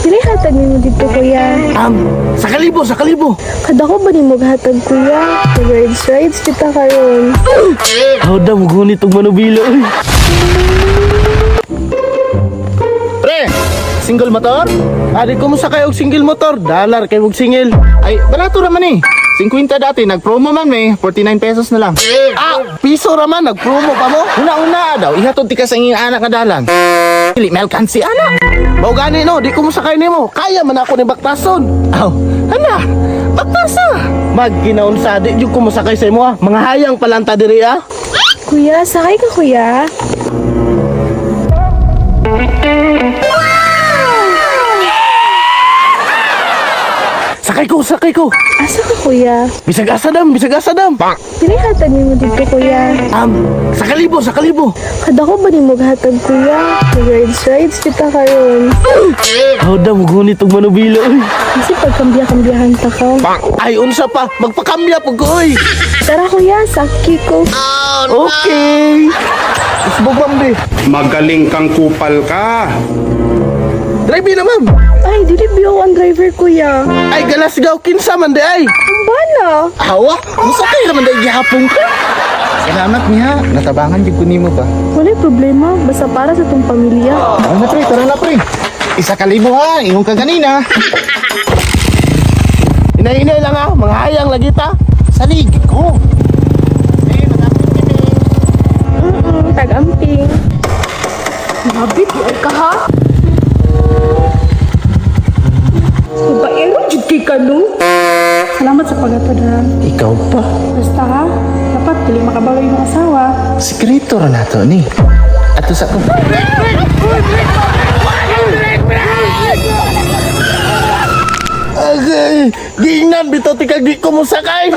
Pilay hatag nimo dito, kuya? Sa kalibo, sa kalibo. Kadako ba nimo hatag, kuya? Rides rides kita karon. Hawda mo gunit og manubilo oy. Pre, single motor? Adi ko mo sakay og single motor, dalar kay og single. Ay, barato raman eh. 50 dati, nag-promo man eh. 49 pesos na lang. Ah, piso ra man nagpromo pa mo. Una-una daw, ihatod ti ka sa iyong anak nga dalan. Dili, melkan si anak. Mao gani no, di ko mo sakay nimo. Kaya man ako ni baktason. Aw, ana, bagtasa. Magginaon sa di jud ko mosakay sa imo ah. Mga hayang palanta diri ah. Kuya, sakay ka, kuya. Sakay ko, sakay ko. Asa ka, kuya? Bisag asa dam, bisag asa dam. Pilay hatag nimo dito, kuya? Sa kalibo, sa kalibo. Kadako ba nimo hatag, kuya? Rides rides kita karon. Hawda mo gunit og manubilo oy. Kasi pagkambya-kambyahan ta ka. Ay unsa pa, magpakambya pug ko oy. Tara, kuya, saki ko. Okay. Usbog ma'am di. Magaling kang kupal ka. Drive na ma'am. Ay, dili biyo ang driver, kuya. Ay galasgaw kinsa man di ay. Ang bana. Awa, musakay raman dahil gihapon ka. Salamat niya, natabangan jud ko nimo ba. Walay problema, basta para sa tong pamilya. Tara na pre, tara na pre. 1,000 ha, ingon ka ganina. Inay-inay lang ah, mga hayang lagi ta. Salig ko. Tagamping. Grabe, di ay ka ha? Babaero, jud kay ka no? Salamat sa paghatod ha. Ikaw pa. Basta ha, dapat dili makabalo yung asawa. Sikreto ra nato ni. Ato sa ko. Agay, giingnan bitaw tikag di ko mosakay.